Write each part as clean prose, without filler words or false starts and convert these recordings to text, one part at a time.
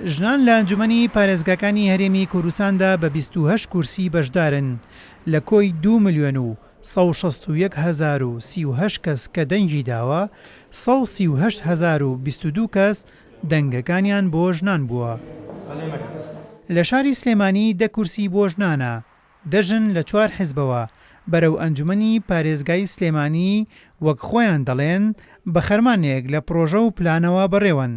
ژنان لە ئەنجومەنی پارێزگاکانی هەرێمی کوردستاندا بە 28 کورسی بەشدارن لە کۆی 2 ملیۆن و 161 هەزار و 38 کەس کە دەنگی داوە، 138 هەزار و 22 کەس دەنگەکانیان بۆ ژنان بووە. لە شاری سلێمانی دە کورسی بۆ ژنانە، دە ژن لە چوار حزبەوە بەرەو ئەنجومەنی پارێزگای سلێمانی وەک خۆیان دەڵێن بە خەرمانێک لە پڕۆژە و پلانەوە بەڕێوەن.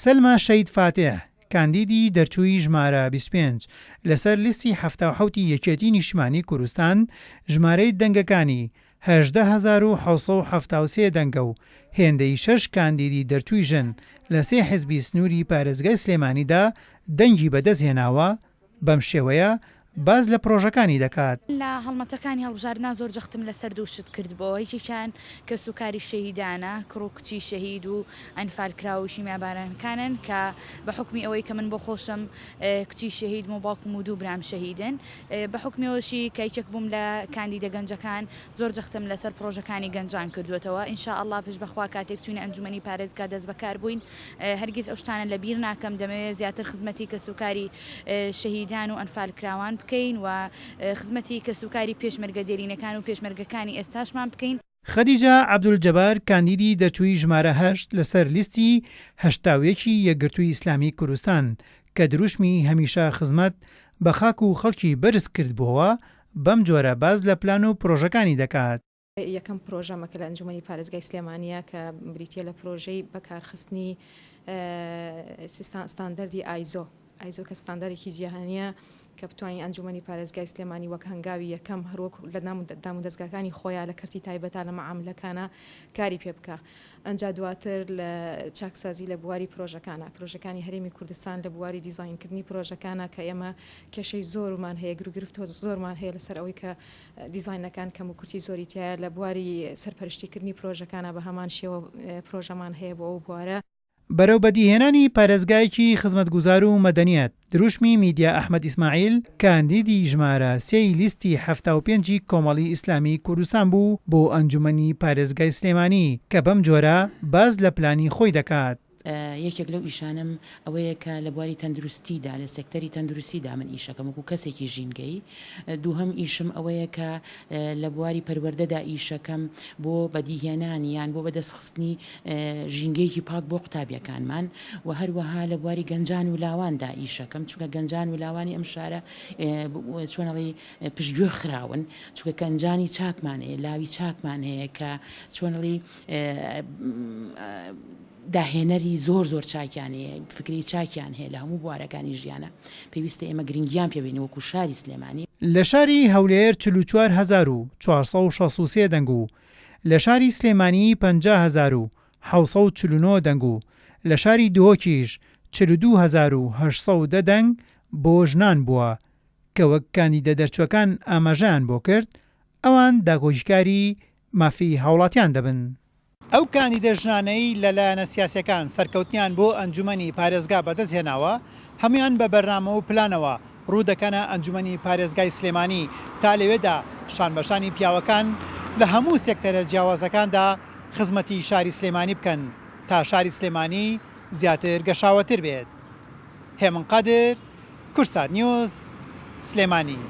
سەلما شەید فاتیح، کاندیدی دەرچووی ژمارە 25 لەسەر لیستی 77 ی یەکێتی نیشتمانی کوردستان، ژمارەی دەنگەکانی 18773 دەنگە و هێندەی شەش کاندیدی دەرچووی ژن لە سێ حزبی سنووری پارێزگای سلێمانیدا دەنگی بەدەستهێناوە، بەم شێوەیە باس لە پڕۆژەکانی دەکات. لە هەڵمەتەکانی هەڵبژاردنا زۆر جەختم لەسەر دوو شت کردبۆوە، یەکێکیان کەسوکاری شەهیدانە، کوڕ و کچی شەهید و ئەنفالکراو و شیمیابارانەکانن کە بە حوکمی ئەوەی کە من بۆ خۆشم کچی شەهیدم و باوکم و دوو برام شەهیدن، بە حوکمی ئەوەشی کە یەکێک بووم لە کاندیدە گەنجەکان زۆر جەختم لەسەر پڕۆژەکانی گەنجان کردووەتەوە، ان شاء اللە پشت بەخوا کاتێک چووینە ئەنجومەنی پارێزگا دەستبەکار بووین هەرگیز ئەو شتانە لەبیر ناکەم، دەمەوێت زیاتر خزمەتی کەسوکاری شەهیدان و ئەنفالکراوان بکەین و خزمەتی کەسوکاری پێشمەرگە دێرینەکان و پێشمەرگەکانی ئێستاشمان بکەین. خەدیجە عەبدولجەبار کاندیدی دەرچووی ژمارە هەشت لەسەر لیستی 81 ی یەکگرتووی ئیسلامی کوردستان کە دروشمی هەمیشە خزمەت بە خاک و خەڵکی بەرز کردبۆوە، بەم جۆرە باس لە پلان و پرۆژەکانی دەکات. یەکەم پرۆژەمە کە لە ئەنجومەنی پارێزگای سلێمانییە کە بریتییە لە پرۆژەی بەکارخستنی ستاندەردی ئایزۆ، ئایزۆ کە ستاندەرێکی جیهانییە کە بتوانین ئەنجومەنی پارێزگای سلێمانی وەک هەنگاوی یەکەم هەروەک لە دامودەزگاکانی خۆیا لە کەرتی تایبەتا لە مەعاملەکانا کاری پێ بکا. ئەنجا دواتر لە چاکسازی لە بواری پرۆژەکانا، پرۆژەکانی هەرێمی کوردستان لە بواری دیزاینکردنی پرۆژەکانا کە ئێمە کێشەی زۆرمان هەیە، گروگرفت زۆرمان هەیە لەسەر ئەوەی کە دیزاینەکان کەموکورتی زۆری تیایە، لە بواری سەرپەرشتیکردنی پرۆژەکانا بە هەمان شێوە پرۆژەمان هەیە بۆ ئەو بوارە. بەرەو بەدیهێنانی پارێزگایەکی خزمەتگوزار و مەدەنیەت، دروشمی میدیا ئەحمەد ئیسماعیل، کاندیدی ژمارە سێی لیستی 75 ی کۆمەڵی ئیسلامیی کوردستان بوو بۆ ئەنجومەنی پارێزگای سلێمانی، کە بەم جۆرە باس لە پلانی خۆی دەکات. یەکێک لەو ئیشانەم ئەوەیە کە لە بواری تەندروستیدا، لە سێکتەری تەندروستیدا من ئیشەکەم وەکو کەسێکی ژینگەیی. دووهەم ئیشم ئەوەیە کە لە بواری پەروەردەدا ئیشەکەم بۆ بەدیهێنانی یان بۆ بەدەستخستنی ژینگەیەکی پاک بۆ قوتابیەکانمان و هەروەها لە بواری گەنجان و لاواندا ئیشەکەم چونکە گەنجان و لاوانی ئەم شارە چۆن ئەڵێی پشتگوێ خراون چونکە گەنجانی چاکمان هەیە لاوی چاکمان هەیە کە چۆن ئەڵێی داهێنەری زۆر زۆر چاکیان هەیە فکری چاکیان هەیە لە هەموو بوارەکانی ژیانە پێویستە ئێمە گرنگیان پێ بین وەکو شاری سلێمانی. لە شاری هەولێر 44463 دەنگ و لە شاری سلێمانی 50749 دەنگ و لە شاری دهۆکیش 42810 دەنگ بۆ ژنان بووە کە وەک کاندیدە دەرچووەکان ئاماژەیان بۆ کرد ئەوان داکۆکیکاری مافی هاوڵاتیان دەبن. ئەو کاندیدە ژنانەی لە لایەنە سیاسیەکان سەرکەوتنیان بۆ ئەنجومەنی پارێزگا بەدەستهێناوە، هەموویان بە بەرنامە و پلانەوە ڕوو دەکەنە ئەنجومەنی پارێزگای سلێمانی تا لەوێدا شانبەشانی پیاوەکان لە هەموو سێکتەرە جیاوازەکاندا خزمەتی شاری سلێمانی بکەن تا شاری سلێمانی زیاتر گەشاوەتر بێت. هێمن قادر، کوردسات نیوز، سلێمانی.